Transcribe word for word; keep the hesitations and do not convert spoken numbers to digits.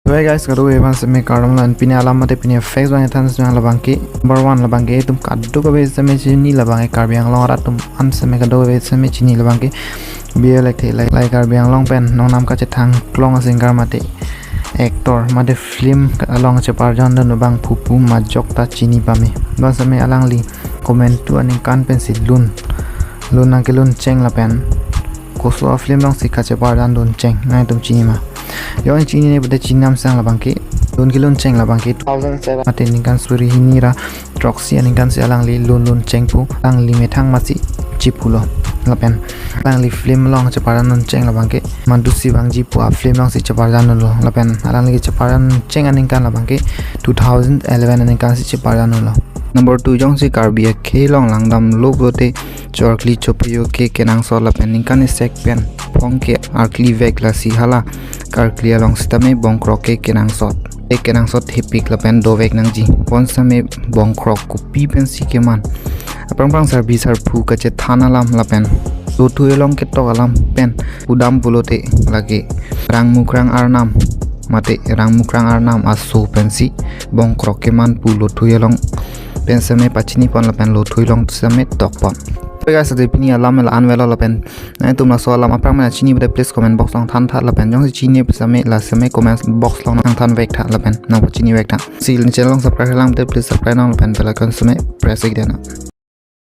Hey guys, kadokave aphan seme kardom lo. Pini alam mate pini facts abang than sejang labang ke number one labang ke itum kadokave seme chini labang ke, Karbi Anglong arat atum an seme kadokave seme chini labang ke B A Lekthe, lahai, lahai Karbi Anglong pen nongnam kachethang klong a-singer mate actor mate film along cheparjan dun abang phu pu majok ta chini pame. Bang seme alangli komantu aningkan pensi lun, lun nangkelun cheng lapen koso a-film alongsi kacheparjan dun cheng, nangtum chini ma? Jongsi chinine pute chinam sang labang ke, lun kelun cheng labang ke two thousand seven mate ningkan suri hini ra throksi aningkan si alangli lun lun cheng pu, alangli methang masi chipulo. Lapen alangli film along cheparjan dun cheng labang ke Mandusi Vangji pu a-film alongsi cheparjan dunlo. Lapen alangli cheparjan cheng aningkan labang ke two thousand eleven aningkan si cheparjan dunlo. Number two, jongsi Karbi akhei along langdamlo pulote cho arkli chopyo ke kenangsot lapen ningkan isek pen phong ke arkli vek, lasi hala karkli along sitame bongkrok ke kenangsot. Ke kenangsot hepik lapen dovek nangji. Bonsitame bongkrok kopi pensi keman? Aphrang phrang sarpi sarpo kachethan alam lapen lothui along ketok alam pen pudam pulote lake Rangmukrang Arnam mate Rangmukrang Arnam aso pensi bongkrok keman pu lothui along pen seme pachini pon lapen lothui along seme tok pon. Hey guys, ade pini alam la-an avelo lapen nangtum laso alam aphrang mena chini pute please comment box along than tha lapen jongsi chini pu seme la seme comment box along nangthan vek tha lapen nangpachini vek tha. Si channel along subscribe lang pute please subscribe nang lapen bell icon seme press ik dena.